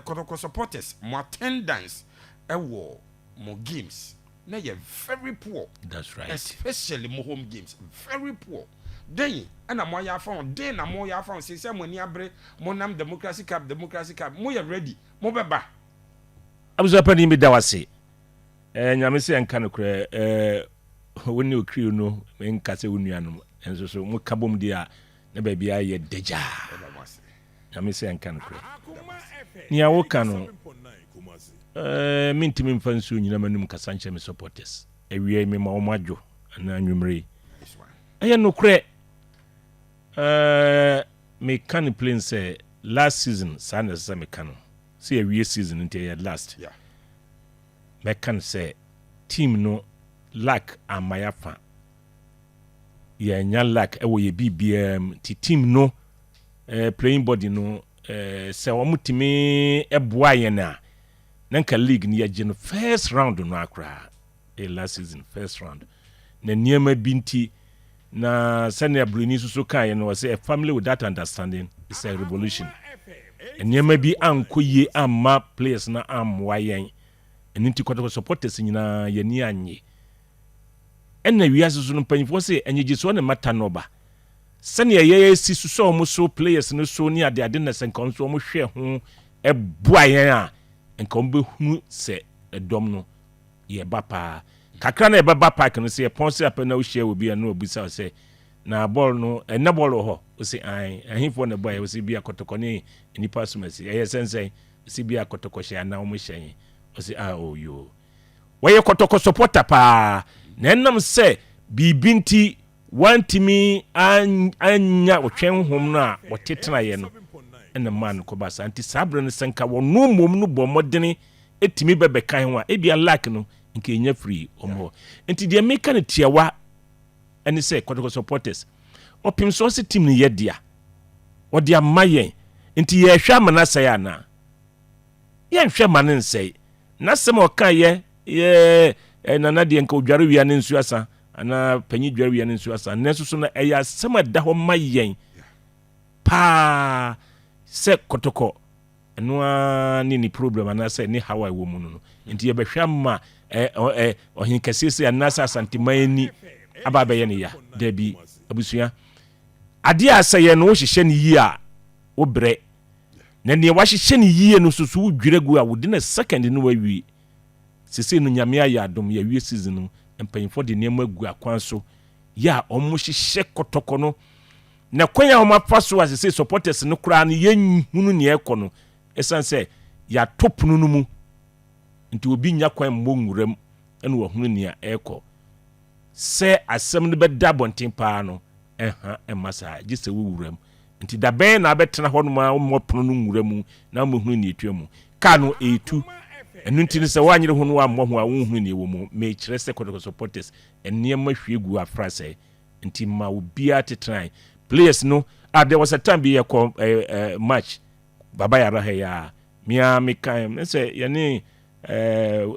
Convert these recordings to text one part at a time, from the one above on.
Kɔtɔkɔ supporters, mo attendance ɛwɔ mo games na yɛ very poor. That's right. Especially mo home games, very poor. Den ɛna mo ayɛ afa ho? Den na mo yɛ afa ho sɛ mo ani abere, mo nam Democracy Cup, Democracy Cup, mo yɛ ready, mo bɛ ba? Abusua panin bi da wase. Nyame sɛ ɛnka no korɛ, wo ne okiri no, menka sɛ wo nuanom nso so moka bom deɛ a, na baabi ayɛ dagyaa. Ɛda mo ase. Nyame sɛ ɛnka no korɛ, nea woka no, mentumi mfa nsuo nyina m'anom kasa nkyerɛ me supporters. Awia yi mema wɔn adwo anaa anwummerɛ yi. Nice one. Ɛyɛ nokorɛ, meka no plain sɛ last season saa na ɛsɛ sɛ meka no sɛ yɛwie season nti ɛyɛ last. Mɛka no sɛ team no luck ama yɛafa, yɛnya luck ɛwɔ yɛ biribiara mu, nti team no playing body no, sɛ wɔn tumi ɛboa yɛn a, na nka league no yɛgye no first round no akoraa. Ɛyɛ last season first round na nneɛma bi nti na sɛnea buroni nso so kaeɛ no, wɔ sɛ a family without understanding is a revolution. Nneɛma bi ankɔ yie amma players no ammoa yɛn, ɛno nti Kɔtɔkɔ supporters nyinaa yɛni anye. Ɛna wiase so no, mpanyinfoɔ sɛ anyigyesoɔ ne mata no ɔba sɛnea yɛyɛ si so sɛ ɔmo so players no so ne adeade, na sɛ nka ɔmo nso ɔmo hwɛ ho ɛboa yɛn a, nka ɔmo bɛhunu sɛ ɛdɔm no yɛba paa kakra na yɛbɛba park no sɛ yɛpɔn sɛ apɛ na wohyia wɔ bi a, na obisa wo sɛ na bɔɔl no ɛnɛ bɔɔl wɔ hɔ, wosi an ahefoɔ na ɛbɔ yɛ, wosi bi akɔtɔkɔ ne nipa somasi ɛyɛ sɛnsɛn, wosi bi akɔtɔkɔ hyɛ anaa wɔn hyɛ yɛn, wosi a oyo wɔyɛ Kɔtɔkɔ supporter paa, na ɛnam sɛ biribi nti wantumi anya ɔtwɛn honhom no a wɔte tenaeɛ no, ɛna maa no kɔba saa. Nti saa berɛ no, sɛ nka wɔno mmom no bɔ mmɔdene ɛtumi bɛbɛka ho a, ebia luck no nka ɛnya firi ɔmo hɔ. Nti deɛ meka no tiawa ɛne sɛ Kɔtɔkɔ supporters, ɔpem so ɔsɛ team no yɛ dea, ɔde ama yɛn, nti yɛhwɛ ama no asɛe anaa yɛnhwɛ ma no nsɛe? N'asɛm a ɔka yɛ nana deɛ, nka odware wia ne nsuo asa anaa panyin dware wia ne nsuo asa. Nanso so no, ɛyɛ asɛm a ɛda hɔ ma yɛn paa sɛ Kɔtɔkɔ ɛno ara ne ne problem anaasɛ ne haw a ɛwɔ mu no. Nti yɛbɛhwɛ ama ɛ ɛ ɔhen kɛseɛ sɛ anaasɛ Asanteman ani aba abɛyɛ ne ya? Dabi, abusua, adeɛ a sɛ yɛn no wohyehyɛ no yie a, wobrɛ, na nea wahyehyɛ no yie no nso so wodwira gu a, within a second no wawie. Sesei no, Nyame ayɛ adom, yɛawie season no, mpanyinfoɔ de nneɛma agu akwan so yɛ a ɔmo hyehyɛ Kɔtɔkɔ no na kwan a wɔn afa so a sesei supporters no koraa no yɛnhunu nea ɛkɔ no, ɛsiane sɛ yɛato pono no mu nti obi nya kwan mmɔ nwuram ɛna wahunu nea ɛrekɔ. Sɛ asɛm no bɛda abɔnten paa no, ɛha ɛma saa gye sɛ wowura mu. Nti dabɛn na abɛtena hɔ nom a wɔmmɔ pono no nwura mu na wɔhunu nea ɛtua mu kaa no ɛɛtu. Ɛno nti no, sɛ woanyere ho no woammɔ ho a, wonhunu nea ɛwɔ mu. Mekyerɛ sɛ Kɔtɔkɔ supporters, nneɛma hwie gu afra sɛ nti ma obiara tetenan players no. Ah, there was a time bi yɛkɔ match Baba Yara ha yi a, mea meka me sɛ yɛne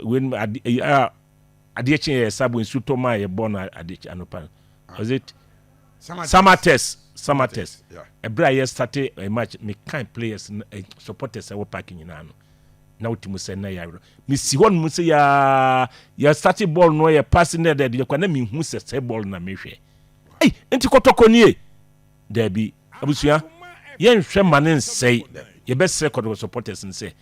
wen ade a adeɛ kye yɛ sabo nsu tɔ ma yɛbɔ no ade anɔpa no, was it Samatex? Samatex. Ɛberɛ a yɛ start match, mekan players no, supporters ɛwɔ park nyinaa no, na wotumi sɛ na yɛawerɛ mesi hɔ nom sɛ yɛa yɛ start ball no, yɛ pass no dɛ deɛ kwa na mehu sɛ ball na mehwɛ. Ei, nti Kɔtɔkɔ nie? Daabi, abusua, yɛnhwɛ ma ne nsɛe. Yɛbɛsrɛ Kɔtɔkɔ supporters no sɛ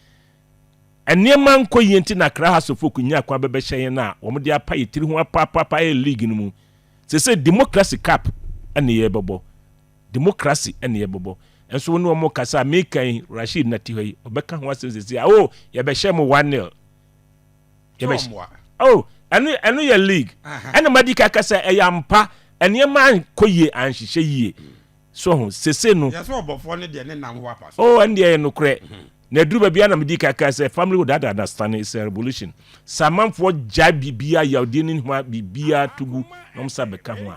nneɛma nkɔ yie nti na Accra Hearts of Oak nya kwan bɛbɛhyɛ yɛn a wɔde apa yɛ tiri ho apaapapa yɛ league no mu. Sɛ Democracy Cup ɛne yɛbɛbɔ, democracy ɛne yɛbɛbɔ nso wo ne wɔn kasa a meka yi, Rashid na ti hɔ yi, ɔbɛka ho asɛm sɛsi a, oh, yɛbɛhyɛ mo 1-0. Yɛbɛhyɛ, oh, ɛno yɛ league. Ɛna madi ka kasa, ɛyɛ ampa, nneɛma ankɔ yie, anhyehyɛ yie so ho sese no. Yɛsɛ ɔbɔfoɔ no deɛ ne nam hɔ apa so. Oh, ɛno deɛ yɛ nokorɛ na aduru baabi a na medi kaka sɛ family without understanding is a revolution. Sɛ amanfoɔ gyae biribiaa yawdeɛ ne ho a, biribiaa to gu na ɔm sa bɛka ho a,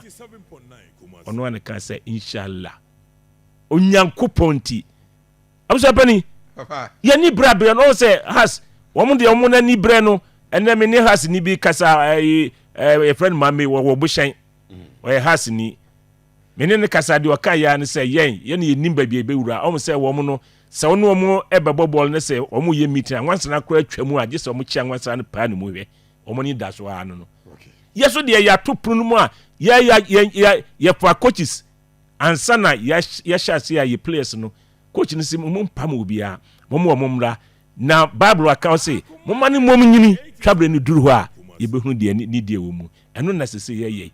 ɔno a ne ka sɛ inshallah, Onyankopɔn nti, abusua pani. Papa. Yɛni berɛ aberɛ no, ɔhu sɛ has wɔn deɛ wɔn n'ani berɛ no. Ɛnɛ me ne has ni bi kasa, ɛyi yɛfrɛ no Maame wɔ bohyɛn, ɔyɛ has ni. Me ne ne kasa deɛ, ɔka yɛ ne sɛ yɛn yɛn yɛnim baabi a yɛbɛwura. Ɔmo sɛ wɔn no Sɛ wɔn wɔn ɛbɛbɔ bɔɔl ne sɛ wɔn yɛ meeting a, nwansana koraa atwa mu a, gye sɛ wɔn kyia nwansana no paa ne mu hwɛ wɔn ni da so ara no. Yɛ so deɛ, yɛato pono no mu a, yɛ yɛ yɛ yɛ yɛfa coaches ansa na yɛhyɛ ase a, yɛ players no, coach no sɛ mo mpam obiara, mo mmra na Bible aka sɛ mo ma ne mmom nyini twabere no duru hɔ a, yɛbɛhunu deɛ ne deɛ wɔ mu. Ɛno na sɛ yɛyɛ.